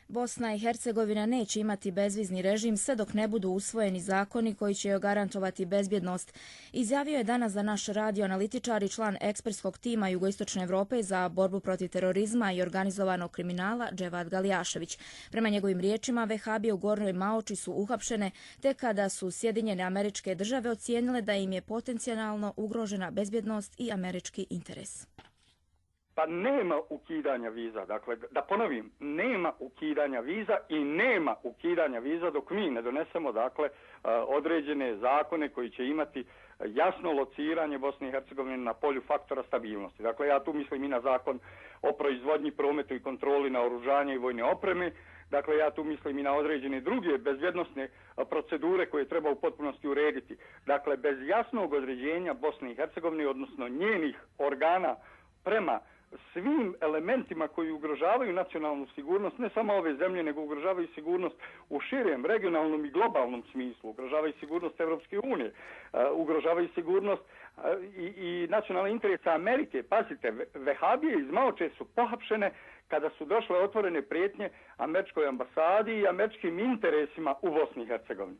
Bosna i Hercegovina neće imati bezvizni režim sve dok ne budu usvojeni zakoni koji će joj garantovati bezbjednost, izjavio je danas za naš radio analitičar i član ekspertskog tima Jugoistočne Evrope za borbu protiv terorizma i organizovanog kriminala Dževad Galijašević. Prema njegovim riječima, vehabije u Gornjoj Maoči su uhapšene tek kada su Sjedinjene Američke Države ocijenile da im je potencijalno ugrožena bezbjednost i američki interes. Pa nema ukidanja viza. Dakle, da ponovim, nema ukidanja viza i nema ukidanja viza dok mi ne donesemo određene zakone koji će imati jasno lociranje Bosne i Hercegovine na polju faktora stabilnosti. Dakle, ja tu mislim i na zakon o proizvodnji, prometu i kontroli naoružanja i vojne opreme. Dakle, ja tu mislim i na određene druge bezbjednosne procedure koje treba u potpunosti urediti. Dakle, bez jasnog određenja Bosne i Hercegovine, odnosno njenih organa prema svim elementima koji ugrožavaju nacionalnu sigurnost, ne samo ove zemlje, nego ugrožavaju sigurnost u širem, regionalnom i globalnom smislu, ugrožavaju sigurnost Evropske unije, ugrožavaju sigurnost i nacionalne interese Amerike. Pazite, vehabije iz Maoče su pohapšene kada su došle otvorene prijetnje američkoj ambasadi i američkim interesima u Bosni i Hercegovini.